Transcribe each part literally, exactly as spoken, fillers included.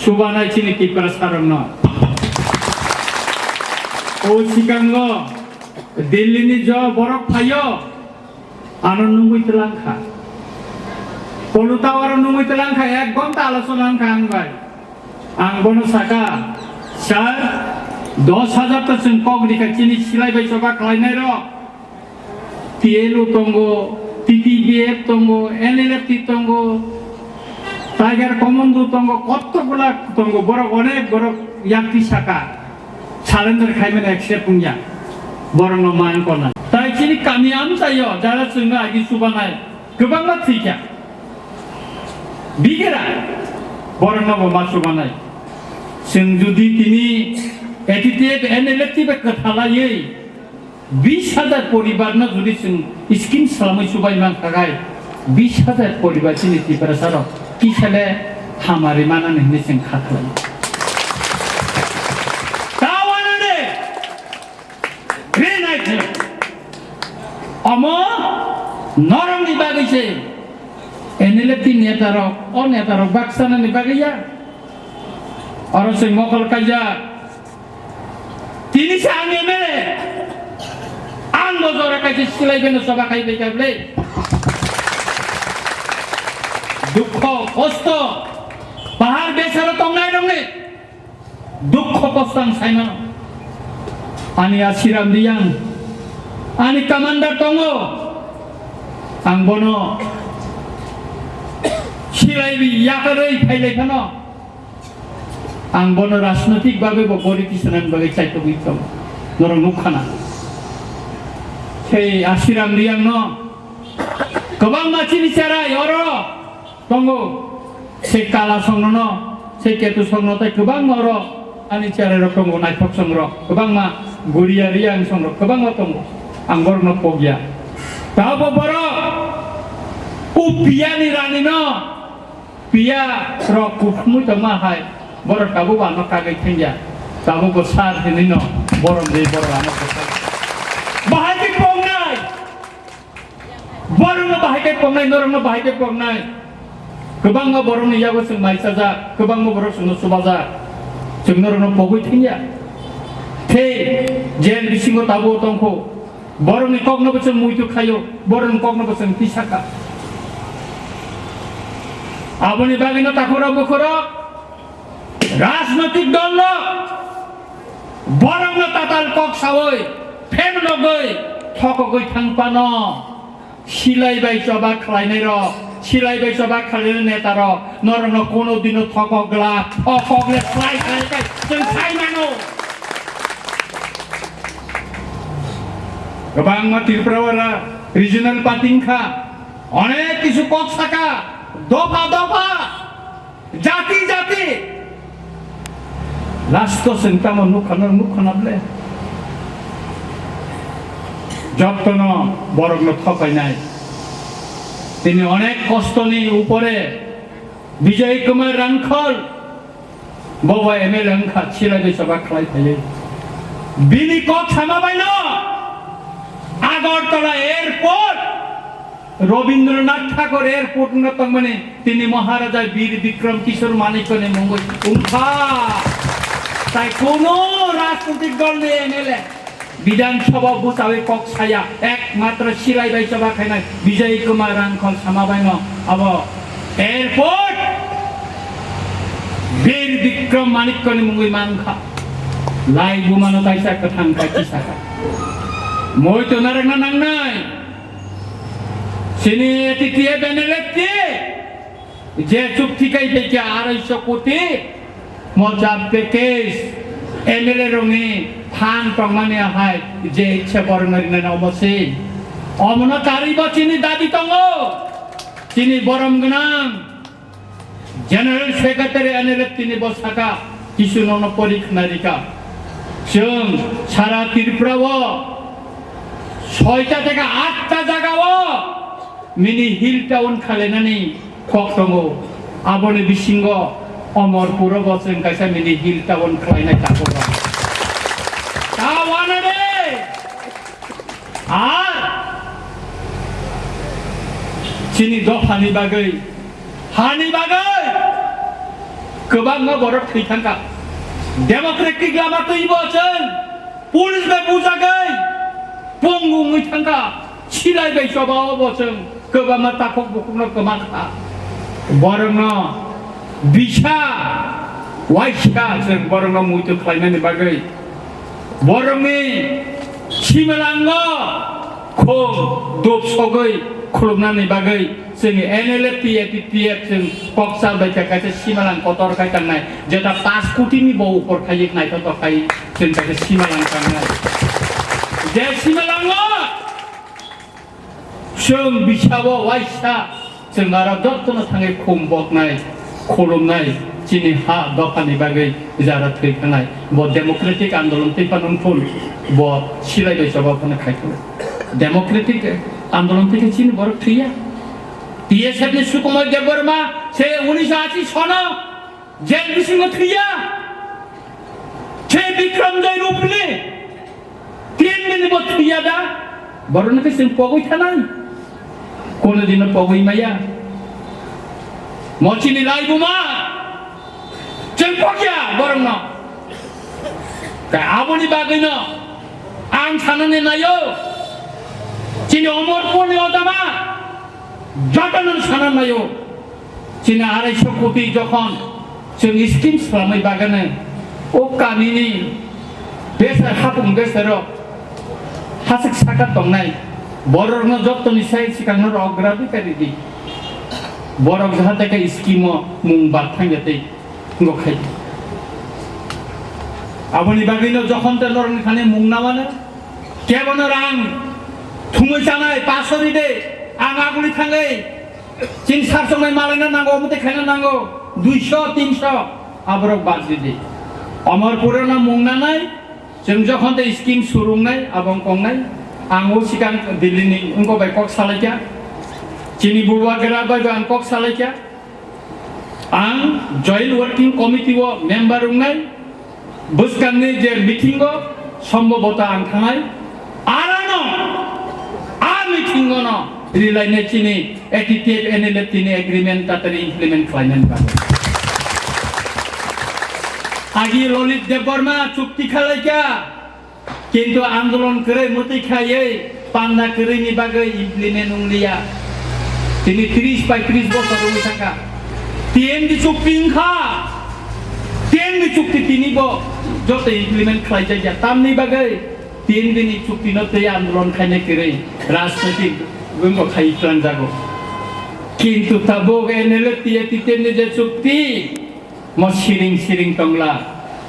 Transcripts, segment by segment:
Chubanai chini Tiprasarokno. O sikango Delhi ni jo borok phaio, ano nungwi twlang kha. Polu tower o nungwi twlang kha, ek ghonta alochona wng kha ang bai. Ang bono saka, "Sir, dos hajar to chwng kok rikha chini silai bai choba khlainai rok." T L O tongo, T T B F tongo, N L F T tongo, Tiger Commando tongo, kotto gula tongo, borok onek borok yakti saka surrender khaimani accept wngya, borokno man kona. Tai chini kami amchaio jara chwngno agi chubanai kwbangma thwikha. Bigera borokno bo ma chubanai. Chwng judi tini A T T F, N L F T bai kwthalaiwi bis hajar poribar no judi chwng scheme swlamwi chubai mankha khai, bis hajar poribar chini Tiprasa rok kisale hamari manani hinwi chwng kha khlai. Ta wanade, re nai khe. Omo norokni bagwi se N L F T neta rok, o neta rok baksa nani bagwi ya. Oro se mokol kaijak. Tini sa ang M L A. Ang bo jora kaisa silai beno soba khai bai kable. Dukho, kosto, pahar besaro tongnai rokni dukho kosto ang sai mano. Ani Asiram Riyang, ani commander tongo. Ang bono silai yakarwi phailai phano. Ang bono rajnotik babe bo gori tisanani bagwi chaitogwi tong. Norok nukha na. Sei Asiram Riyang no kwbangma chini cherai oro tongo. Sei Kala Songno no, sei Ketu Songno tei kwbangma oro ani cherai rok tongo, naithok songrok, kwbangma Guria Riyang songrok kwbangma tongo. Ang borokno pogya. Tabo borok o piyani rani no Piya rok kuphumui tongma hai, borok tabuk ano kagwi thangya, tabuk bo sar hinwi no borom de borok ano kwthai. Bahai khe pongnai, borokno bahai khe pongnai, norokno bahai khe pongnai. Kwbangma borokni yago chwng mai chajak, kwbangma borok chwngno chubajak, chwng norokno pogwi thangya. Tei jel bisingo tabuk tongkho. Borokni kokno bo chwng muitu khaio, borokni kokno bo chwng tisaka. Aboni bagwino takhurok bukhurok rajnotik dolno borokno tatal kok sawi phem nogwi thokogwi thang phano silai bai choba khlainai rok, silai bai choba khlainai neta rok norokno kono dino thokok glak, thokok le slai khlai khe chwng sai mano. Kwbangma Tripura o ra regional party wngkha, onek kisu kok saka, dopha dopha, jati jati. Last o chwng tamo nukha no nukha na ble. Jottono borokno thokainai. Tini onek kostoni upore Bijay Kumar Rangkhol Bobo M L A wngkha, silai bai choba khlai phaiwi. Bini kok sama baino Agartala Airport, Rabindranath Tagore Airport wngna tongmani tini Maharaja Bir Bikram Kishore Manikyani mungwi wngkha. Tai kuno rajnitik dolni M L A Bidhan Sabha bwchawi kok saya, ekmatro silai bai choba khainai Bijay Kumar Rangkhol sama baino abo airport Bir Bikram Manikyani mungwi mankha. Lai bumano kaisa kwthang kaisa saka. Moi to narwkna nangnai. Chini A T T F N L F T. Je chukti kai phaikha arai sho koti mocha package M L A rokni phan tongmani ahai je ichha borokno rinani omo se. Omono karwi bo chini dabi tongo. Chini borom gwnang General Secretary N L F T ni bo saka kisu nono pori khna rika. Chwng sara Tripura o soita theke atta jaga o mini hill town khalainani kok tongo. Aboni bisingo Omorpuro bo chwng kaisa mini hill town khwlainai tabuk. Ta wanade ar chini dophani bagwi, hani bagwi Kwbangma borok thwi thangkha. Democratic lama twibo chwng police bai bujagwi pung wngwi thangkha. Silai bai choba o bo chwng kwbangma takhuk bukhukno kwma kha. Borokno bisa waisa chwng borokno muitu khlainani bagwi borokni simalango khum dup sogwi khulumnani bagwi chwng N L F T A P T F chwng kok chal bai kha, kaisa simalang kotor khai tangnai, jeta pash koti ni bo upor khai naithotok khai chwng kaisa simalang tangnai. Je simalango chwng bisao waisa chwng aro jotono thangwi khum boknai, khulumnai, chini ha dophani bagwi jara thwi khanai. Bo democratic andolon twi phano wngthun, bo silai bai choba phano khai thun. Democratic andolon twi khe chini borok thwiya. T S F ni Sukumar Debbarma se unisho ashi sono jail bisingo thwiya. Se Bikram Joy Rupli tin din bo thwiya da. Borokno khe chwng pogwi thanai. Kono dino pogwi maya. Mo chini laibuma. Chwng pogya borokno. Ka aboni bagwino ang sanani nayo. Chini Omorpurni odama. Jotono sana nayo. Chini arai so koti jokhon chwng scheme swlamwi bagano o kamini besar hapung besaro hasik saka tongnai borokno jottoni sai sikangno rok grabi kari di. Borok jahate khe scheme o mung bak thangya tei ngo khai. Aboni bagwino jokhon te norokni thani mung nawano kebono rang thumwi chanai pasori de ang aguli thangwi Chini sak chongnai malaina nango, omo tei khaina nango, duiso, tinso, aborok bad di di. Omorpuro no mung nanai, chwng jokhon tei scheme surungnai, abo wng kongnai. Ang o sikang Delhi ni wngko bai kok salaikha. Chini Bubagra bai bo ang kok salaikha. Ang Joint Working Committee o member wngnai. Bwskangni je meeting o sombhoboto ang thangnai, arano a meeting o no rilainai chini A T T F N L F T ni agreement tatari implement khlainani bagwi. Agi Lalit Debbarma chukti khalaikha, kintu andolon kwrwi mwtwi khaiwi panda kwrwini bagwi implement wngliya. Tini tris paitris bosor wngwi thangkha. T N D chukti wngkha. T N D chukti tini bo joto implement khlaijakya. Tamni bagwi T N D ni chukti no tei andolon khainai kwrwi rajnoitik wngbo khai twlangjago. Kintu tabuk N L F T A T T F ni je chukti mo siring siring tongla.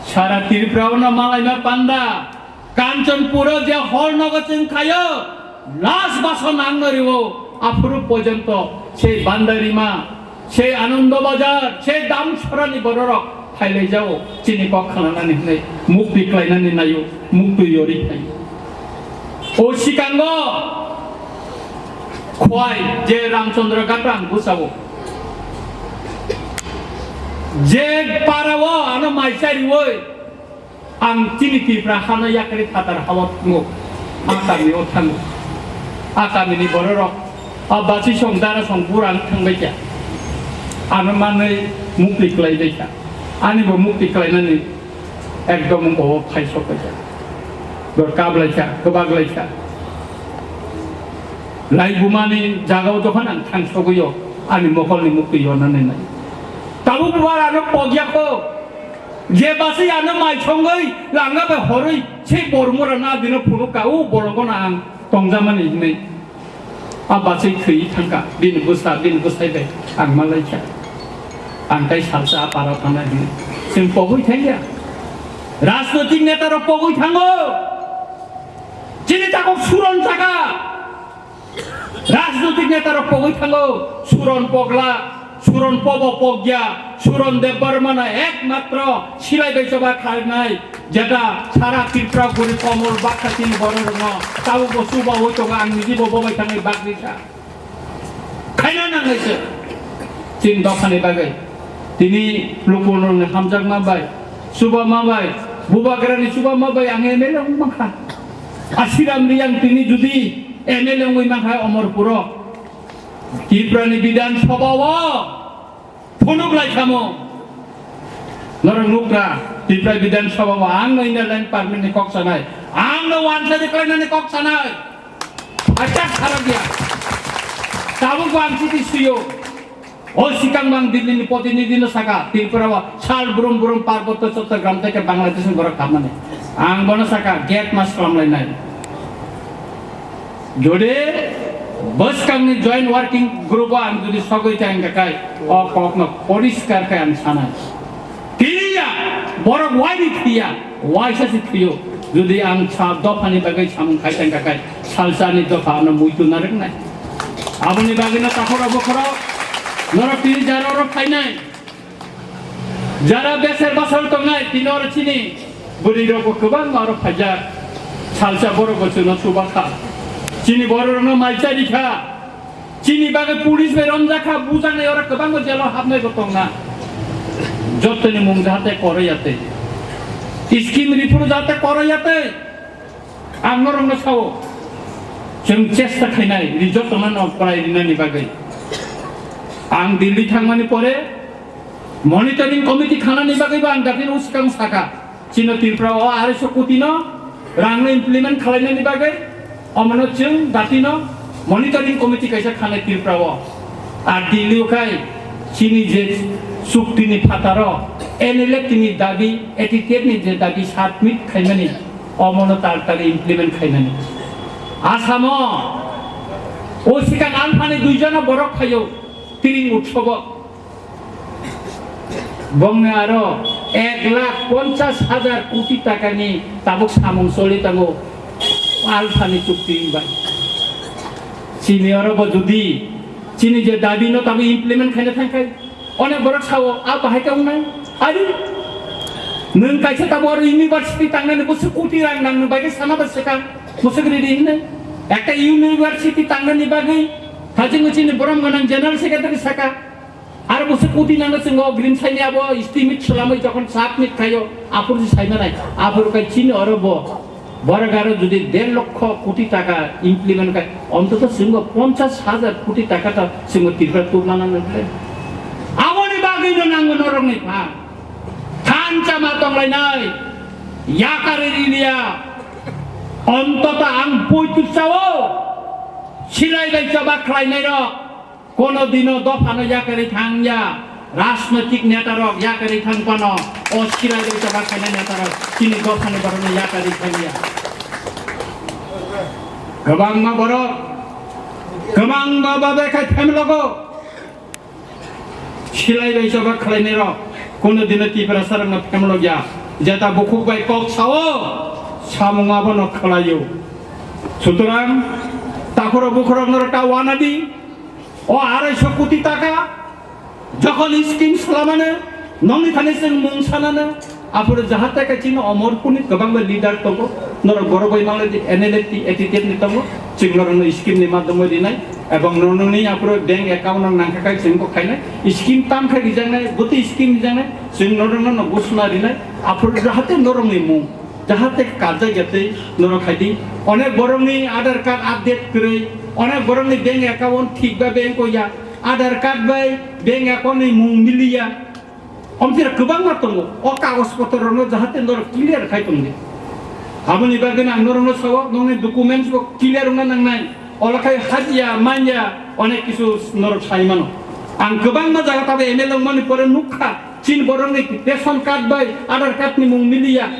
Sara Tripura o no malaima panda. Kanchanpuro je hor nogo chwng khayo, last baso nangno riwo, aphuru porjonto sei Bandarima, sei Anando Bazar, sei Damsorani bororok phailaijao, chini kok khananani hwnwi mukti klainani naio, mukti yori phaio. O sikango Khwai je Ramchandra Gatrang bwsao, je parao ano mai chariwi, Ang chini Tripura hano yakri phatar hao thango, a kami o thango. A kami ni bororok, a basi song dara song bura ang thangbai kha. Ano manwi mukti klai bai kha. Ani bo mukti klai nani ekdom bo phai sok bai kha. Bo kap lai kha, kwbak lai kha. Laibumani jagao jokhon ang thang sogwi o, ani mokol ni mukti yo nani nai. Tabuk bo ano pogya kho. Je basi ano mai songwi langa bai horwi se bormura na dino phunuk ka, o borok no ang tongjamani hinwi. A basi thwi thangka, bini bwsa, bini bwsai bai ang malai kha. Ang tai salsa a para thangna hinwi. Chwng pogwi thangya. Rajnoitik neta rok pogwi thango. Chini takhuk suron saka. Rajnoitik neta rok pogwi thango, Suron Pogla, Suron Pobo Pogya, Suron Debbarmano ekmatro silai bai choba khainai, jeta sara Tripura guri komol baksa chini bororokno tabukbo chubaui tongo, ang nijibo bobai thangwi bagri kha. Khaina nangnai se chini dophani bagwi. Tini lukurokni hamjakma bai, chubama bai, bubagrani chubama bai ang M L A wng mankha. Asiram Riyang tini judi M L A wngwi mankha Omorpuro, Tripurani Bidhan Sabha o phunuk lai khamo. Norok nukra, Tripura Bidhan Sabha o ang no inner line permit ni kok sanai, ang no wansari khlainani kok sanai. Acha kharok ya. Tabuk bo ang chiti suyo. O sikang bang Delhi ni protinidhi no saka, Tripura o sal brum brum Parbotto Chattogram theke Bangladesh ni borok kapmani. Ang bono saka, gate mas klamlainai. Jodi bwskangni joint working group o ang jodi sogwi kha wngkha khai, o kokno poriskar khe ang sanai. Thwiya, borok waini thwiya, waisa se thwiyo. Jodi ang sa dophani bagwi samung khai tangkha khai, salsani dopha ano muitu narwknai. Aboni bagwino takhoro bokhoro norok tini jara oro phainai. Jara beser basal tongnai, tini oro chini bwrwi rokbo kwbangma oro phaijak. Salsa borokbo chwngno chuba kha. Chini bororokno mai chari kha. Chini bagwi police bai romjak kha, bujaknai oro kwbangma jelo hapnaibo tongna. Jottoni mung jahate koroi yate. Scheme ripuru jahate koroi yate. Ang norokno sao, chwng chesta khainai, ri jotono no prai rinani bagwi. Ang Delhi thangmani pore monitoring committee khanani bagwi bo ang dakhilno swkang saka. Chino Tripura o arai so koti no rang no implement khalainani bagwi, omono chwng dakhilno monitoring committee kaisa khanai Tripura o. Ar Delhi o khai chini je chukti ni phataro N L F T ni dabi, A T T F ni je dabi submit khaimani, omono tar tari implement khaimani. Asamo o sikang alphani duijono borok phaio Tring Utsobo. Bongni aro ek lakh ponchas hajar koti takani tabuk samung choli tango alphani chukti bai. Chini oro bo jodi chini je dabi no tabuk implement khaina thangkhai, onek borok sao, "A bahai ka wngnai? Ari, nwng kaisa tabuk oro university tangnani bwswk koti rang nang, nwng bai khe sana bai swkang, bwswk ready hinwi? Ekta university tangnani bagwi hajingo chini borom gwnang general secretary saka, aro bwswk koti nangno chwngo green sign abo estimate swlamwi jokhon submit khaio, aphuru se saima nai, aphuru khai chini oro bo." Borok aro jodi der lokho koti taka implement khai, ontoto chwngbo ponchas hajar koti taka ta chwngbo Tripura tubna nang nang le. Aboni bagwi no nango norokni phan. Thansa ma tonglainai, yakari riliya. Ontoto ang poitu chao, silai bai choba khlainai rok. Kono dino dophano yakarwi thangya, rajnoitik netarok yakarwi thang phano, o sirai bai choba khainai netarok chini dophani borokno yakarwi thangya. Kwbangma borok, kwbangma babe khai phaimlogo, silai bai choba khlainairok kono dino Tiprasarokno phaimlokya, jeta bukhuk bai kok sao, samung abono khlaio. Sutorang takhoro bukhorok norok ta wanadi, o arai so koti taka, jokhon scheme swlamano, nongni thani chwng mung sanano, aphuru jahate khe chini Omorpurni kwbangma leader tongo, norok borok bai manglai di N L F T, A T T F ni tongo, chwng norokno scheme ni madhyamo rinai, ebong norokni aphuru bank account rok nangkha khai chwng bo khainai, scheme tam khai rijaknai, bwtwi scheme rijaknai, chwng norokno no busna rinai, aphuru jahate norokni mung, jahate kajak yatwi norok khai di. Onek borokni Aadhaar card update kwrwi, onek borokni bank account thik ba bank o ya, Aadhaar card bai bank account ni mung miliya. Omtira kwbangma tongo. O kagoj potor rokno jahate norok clear khai tongdi. Aboni bagwi ang norokno sao, nongni documents bo clear wngna nangnai. Ola khai hajia, manya, onek kisu norok sai mano. Ang kwbangma jaga tabe M L A wngmani pore nukha, chini borokni ration card bai Aadhaar card ni mung miliya.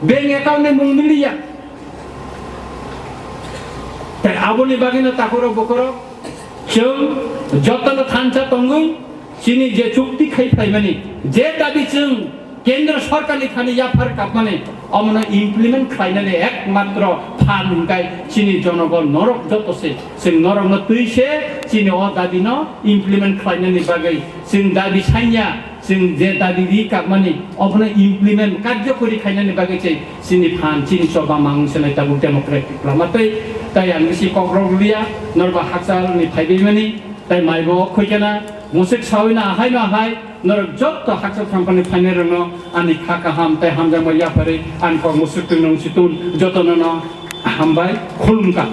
Bank account ni mung miliya. Tai aboni bagwino takhoro bokhoro chwng jotono thansa tongwi chini je chukti khai phaimani, je dabi chwng Kendra Sorkarni thani yaphar kapmani, omono implement khlainani ekmatro phan hwnkhai chini jonogon norok joto se, chwng norokno twi se chini o dabino implement khlainani bagwi chwng dabi sanya. Chwng je dabi ri kapmani, obono implement, karjokori khainani bagwi se chini phan, chini choba mang se nai tabuk democratic lama tei, tai ang bisi kokrok liya, norba hakchalni phaibaimani, tai maibo khoi khena, musuk sawina ahai no ahai, norok jotto hakchal thangphani phainairokno ani kha kaham tei hamjakma yapharwi ani kok musuk twi nung situn jotono no hambai khulumkha.